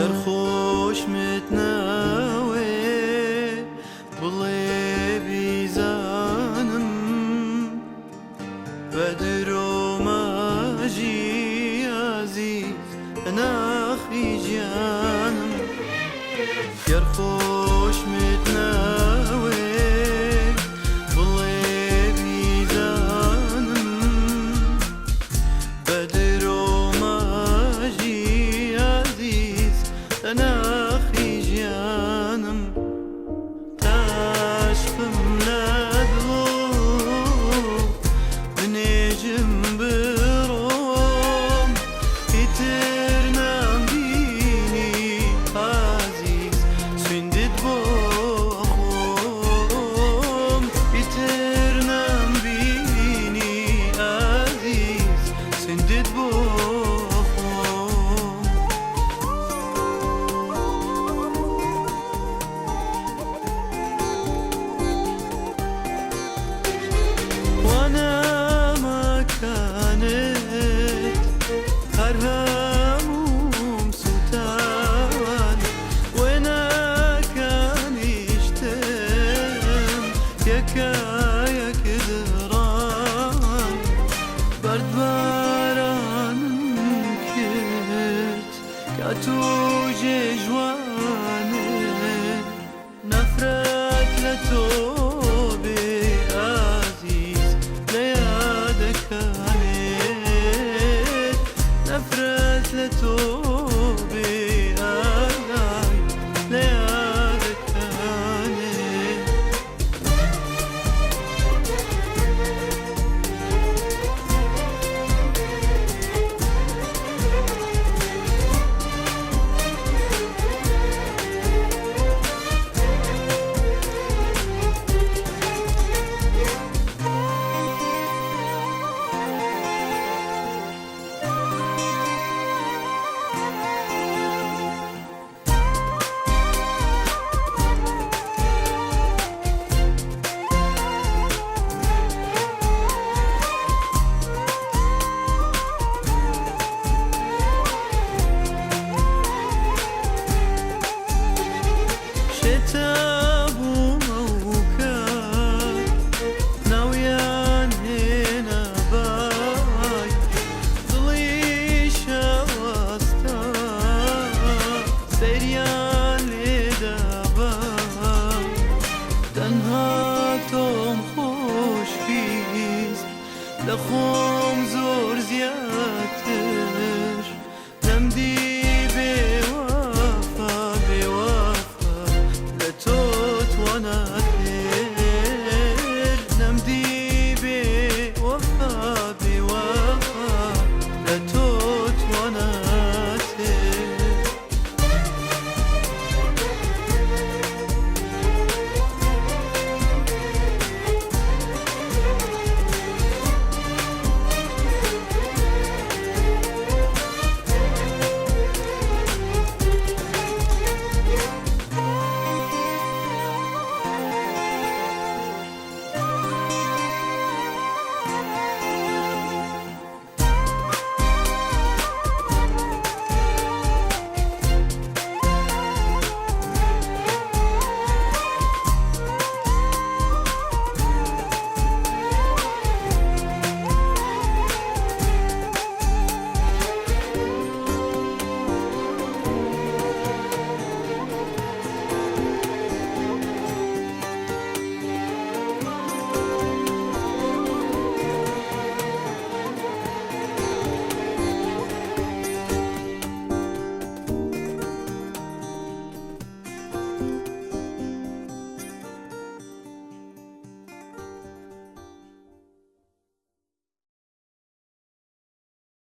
گەر خۆشمت ناوێ بڵێ بیزانم، بە درۆ ماژی ئازیز لە ناخی ژیانم. گەر خۆشمت ناوێ بڵێ بیزانم، بە درۆ ماژی ئازیز لە ناخی ژیانم. تاشقم لە دڵ بنێژم بڕۆم، ئیتر نامبینی ئازیز سویندت بۆ خۆم، ئیتر نامبینی ئازیز سویندت بۆ خۆم. وانامەکانت هەر هەمووم سووتان، وێنەکانیشتم یەکە یەک دڕان، بەردبارانم کرد کە تۆ جێژوان.